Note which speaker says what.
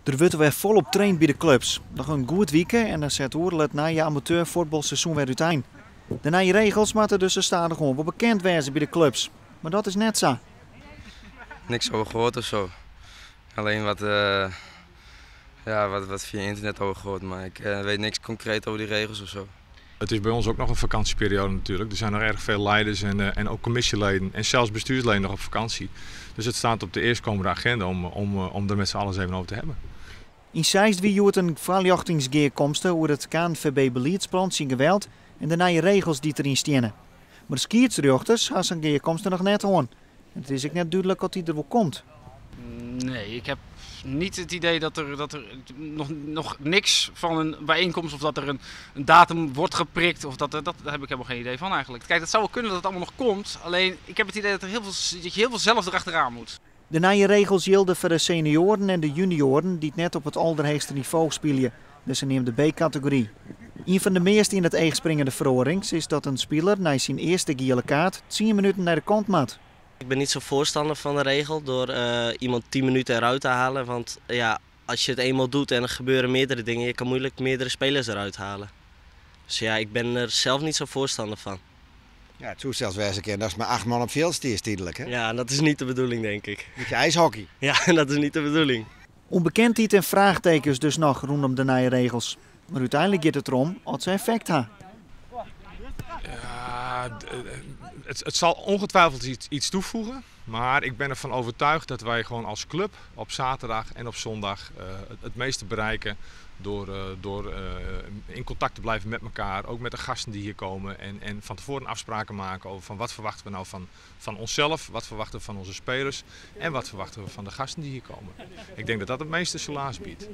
Speaker 1: Der wurdt wer folop traind by de klups. Noch in goed wike en dan set oeral it nije amateurfuotbalseizoen wer útein. De nije regels moatte dus stadichoan wol bekend wêze by de klups. Mar dat is net sa.
Speaker 2: Niks over gehoord of zo. Alleen wat, ja, wat via internet over gehoord, maar ik weet niks concreet over die regels of zo.
Speaker 3: Het is bij ons ook nog een vakantieperiode natuurlijk. Er zijn nog erg veel leiders en ook commissieleden en zelfs bestuursleden nog op vakantie. Dus het staat op de eerstkomende agenda om er met z'n allen eens even over te hebben.
Speaker 1: Yn Zeist wie hjoed in foarljochtingsgearkomste oer it KNVB-beliedsplan tsjin geweld en de nije regels dy't deryn steane. Mar de skiedsrjochters ha sa'n gearkomste noch net hân. En it is ek net dúdlik oft dy der wol komt.
Speaker 4: Nee, ik heb niet het idee dat er nog niks van een bijeenkomst of dat er een datum wordt geprikt. Of dat, daar heb ik helemaal geen idee van eigenlijk. Kijk, het zou wel kunnen dat het allemaal nog komt. Alleen, ik heb het idee dat je heel veel zelf erachteraan moet.
Speaker 1: De nije regels jilde foar de senioaren en de junioaren dy't net op it alderheechste nivo spylje, de saneamde B-kategory. Ien fan de meast yn it each springende feroarings is dat in spiler nei syn earste giele kaart 10 minuten nei de kant moat.
Speaker 5: Ik ben niet zo voorstander van de regel door iemand 10 minuten eruit te halen. Want ja, als je het eenmaal doet en er gebeuren meerdere dingen, je kan moeilijk meerdere spelers eruit halen. Dus ja, ik ben er zelf niet zo voorstander van.
Speaker 6: Ja, it soe sels wêze kinne datst mei acht man op fjild stiest tydlik, hè?
Speaker 5: Ja, dat is niet de bedoeling, denk ik.
Speaker 6: Bytsje ijshockey.
Speaker 5: Ja, dat is niet de bedoeling.
Speaker 1: Ûnbekendheid en fraachtekens dus noch rûnom de nije regels. Mar úteinlik giet it derom oft se effekt ha.
Speaker 3: Ja, het zal ongetwijfeld iets toevoegen. Maar ik ben ervan overtuigd dat wij gewoon als club op zaterdag en op zondag het meeste bereiken door in contact te blijven met elkaar. Ook met de gasten die hier komen. En van tevoren afspraken maken over van wat verwachten we nou van onszelf, wat verwachten we van onze spelers en wat verwachten we van de gasten die hier komen. Ik denk dat dat het meeste soelaas biedt.